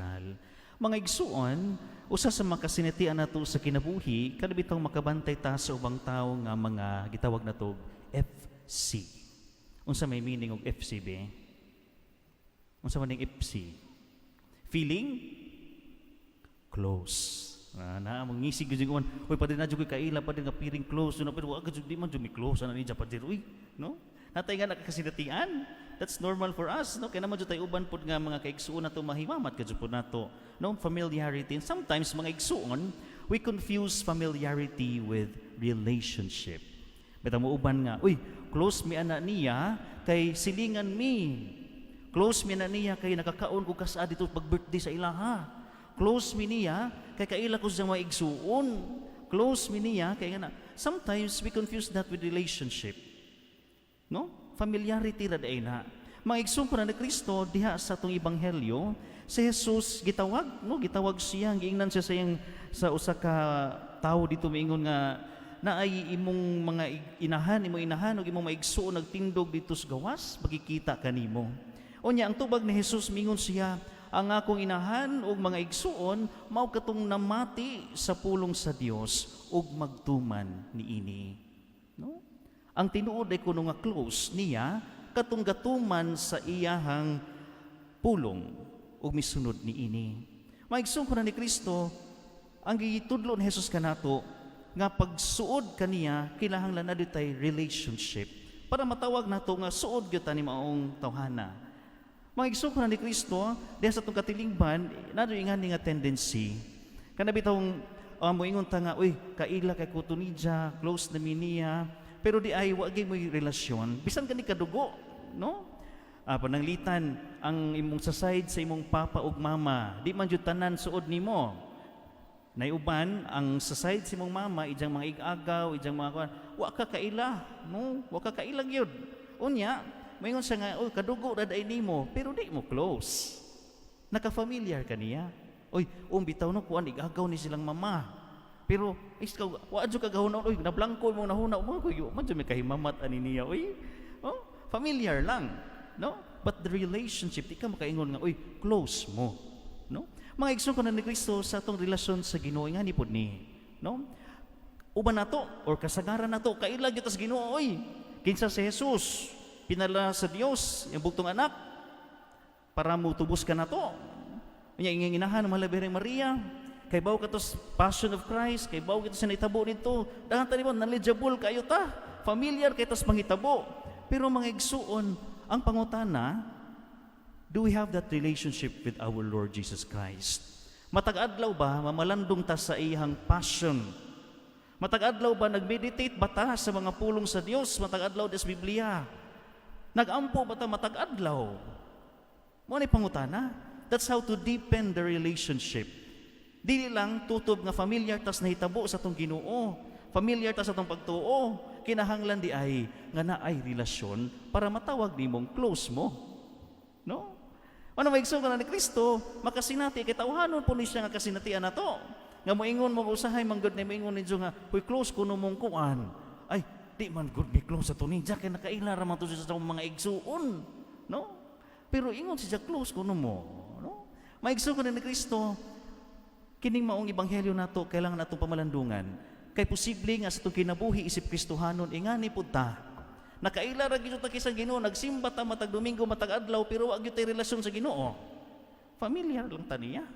sakral. Mga igsuon, usa sa mga kasinatian nato sa kinabuhi, kana bitong makabantay ta sa ubang tawo nga mga gitawag nato FC. Unsa may meaning og FC be? Unsa man ning FC? Feeling close. Ah, na mong ngisig gyud ingon, "Uy, padre, na jud ko'y kaila, padre, nga feeling close na," pero wa jud, di man jud mi close ana niya, padre, uy, no? Natay nga nakakasinatian. That's normal for us, no? Kaya naman jud tay uban pud nga mga kaigsuon nato mahimamat ka jud pud nato, no? Familiarity. And sometimes, mga igsuon, we confuse familiarity with relationship. Bitaw mo uban nga, "Uy, close mi ana niya kay silingan mi. Close mi na niya kay nakakaon ko kasa dito pag birthday sa ilaha. Close mi niya kay kaila ko sa mga igsuon. Close mi niya kay nga na." Sometimes we confuse that with relationship. No? Familiarity ra diay na. Mga igsuon ko na ni Kristo, diha sa atong ebanghelyo, si Jesus gitawag, no? Gitawag siya, giingnan siya sa iyang sa usa ka tawo dito, miingon nga naay imong mga inahan, imong inahan ug imong maigsuon nagtindog dito sa gawas, magkikita kanimo. Unya ang tubag ni Jesus, mingon siya, "Ang akong inahan ug mga igsuon mao katong namati sa pulong sa Dios ug magtuman niini." No? Ang tinuod ay kuno nga close niya katong gatuman sa iyahang pulong ug misunod niini. Maigsoon ko na ni Kristo, ang gitudlo ni Jesus kanato nga pagsuod kaniya kinahanglan na tay relationship para matawag nato nga suod gyud ta ni maong tawhana. Mga igsoon ko na ni Kristo, diha sa atong katilingban, naa ingani nga tendency. Kana bitawng moingon ta nga, "Uy, kaila kay kuto niya, close na mi niya," pero di ay wa gyud mo'y relasyon, bisan kani kadugo, no? Ah, pananglitan ang imong sa side sa imong papa ug mama, di man jud tanan suod nimo. Naiuban ang sa side sa imong mama, ijang mga igagaw, ijang mga kuan, wa ka kaila, no? Wa ka kaila gyud. Unya, moingon siya nga, "Oh, kadugo ra diay nimo," pero di mo close. Naka-familiar ka niya. "Oy, um bitaw no kuan, igagaw ni silang mama." Pero is ka wa jud ka gahuna, "Oy, nablangko mo nahuna mo ko, man jud may kahimamat ani niya, oy." Oh, familiar lang, no? But the relationship, di ka makaingon nga, "Oy, close mo," no? Mga igsoon ko na ni Kristo, sa atong relasyon sa Ginoo nga ni pod ni, no? Uban nato or kasagaran nato kaila gyud ta sa Ginoo, oy. Kinsa si Jesus? Pinala sa Dios yung bugtong anak para mutubos ka nato. Unya inginahan ng Mahal Maria, kay baw katos Passion of Christ, kay baw katos sa nahitabo nito. Daghan ta nimo knowledgeable kayo ta. Familiar kay tas panghitabo. Pero mga igsuon, ang pangutana, do we have that relationship with our Lord Jesus Christ? Matag adlaw ba mamalandong ta sa iyang passion? Matag adlaw ba nagmeditate ba ta sa mga pulong sa Dios? Matag adlaw des Biblia? Nagampo ba ta matag adlaw? Mo ni pangutana. That's how to deepen the relationship. Dili lang tutob nga familiar tas nahitabo sa atong Ginoo. Familiar ta sa atong pagtuo. Kinahanglan di ay nga naay relasyon para matawag nimong close mo. No? Ano, maigsoon ka na ni Kristo, makasinati kay tawhanon po ni siya nga kasinatian nato. Nga moingon mo usahay man gud ni moingon ninyo nga, "Huy, close kuno mong kuan." "Ay, di man gud mi close ato niya kay nakaila ra man to siya sa mga igsuon." No? Pero ingon siya, "Close kuno mo." No? Maigsoon ko na ni Kristo, kining maong ebanghelyo nato kailangan natong pamalandungan. Kay posible nga sa atong kinabuhi isip Kristohanon ingani pud ta. Nakaila ra gyud ta kisang Ginoo, nagsimba ta matag Domingo, matag adlaw, pero wa gyud tay relasyon sa Ginoo. Familiar lang ta niya,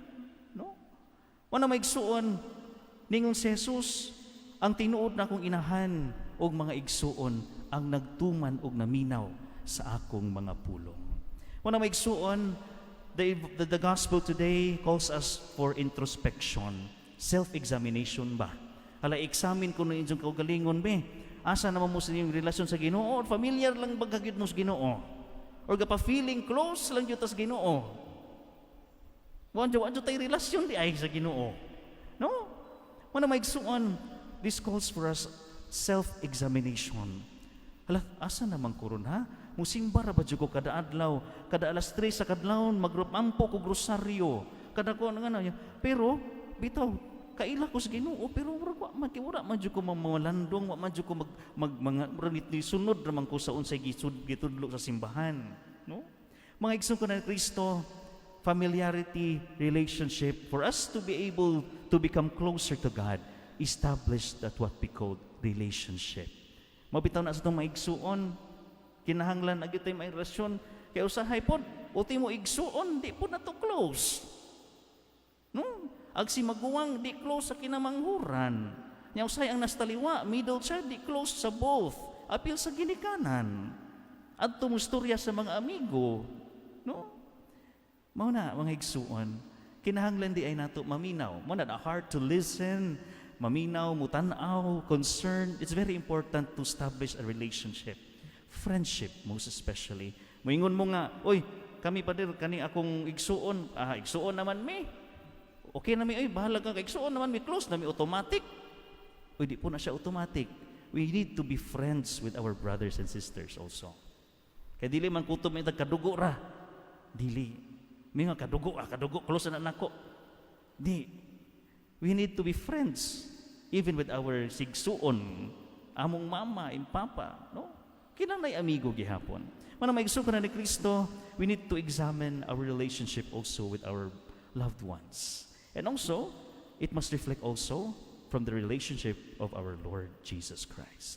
no? Wala, maigsuon, ningon si Jesus, "Ang tinuod na akong inahan og mga igsuon ang nagtuman og naminaw sa akong mga pulong." Wala, maigsuon, the gospel today calls us for introspection, self-examination ba? Hala, examine ko na inyong kaugalingon be. Asa naman mo sa inyong relasyon sa Ginoo? Or familiar lang ba gyud mo sa Ginoo? Or gapa feeling close lang gyud ta sa Ginoo? Wa tay relasyon di ay sa Ginoo. No? Wala, maigsuon, this calls for us self-examination. Hala, asa naman ko ron ha? Musimba ra ba jud ko kada adlaw, kada alas 3 sa kadlawon magrupampo ko rosaryo, kada ko ano nga. Pero bitaw kaila ko sa Ginoo, pero murag wa man kay wala man jud ko mamalandong, wa man jud ko mag, mag mga murag ni sunod ra man ko sa unsay gisud gitudlo sa simbahan, no? Mga igsoon ko na Kristo, Familiarity, relationship, for us to be able to become closer to God, establish that what we call relationship. Mao bitaw na sa atong maigsuon, kinahanglan na gyud may relasyon. Kay usahay pod, ultimo igsuon, di pod na to close. No? Ag si maguwang di close sa kinamanghuran. Nya usahay ang nastaliwa, middle child, di close sa both. Apil sa ginikanan. Adto mo storya sa mga amigo. No? Mao na mga igsuon, kinahanglan diay nato maminaw. Mao na the heart to listen, maminaw, mutan-aw, concern. It's very important to establish a relationship. Friendship most especially. Moingon mo nga, "Oy, kami pader, kani akong igsuon, ah, igsuon naman mi. Okay na mi, oy, bahala ka, igsuon naman mi, close na mi, automatic." Uy, di po na siya automatic. We need to be friends with our brothers and sisters also. Kay dili man kutob may kadugo ra. Dili. May nga kadugo, ah, kadugo, close na nako. Di. We need to be friends even with our sigsuon, among mama and papa, no? Kinahanglan amigo gihapon. Manang mga igsuon ni Kristo, we need to examine our relationship also with our loved ones. And also, it must reflect also from the relationship of our Lord Jesus Christ.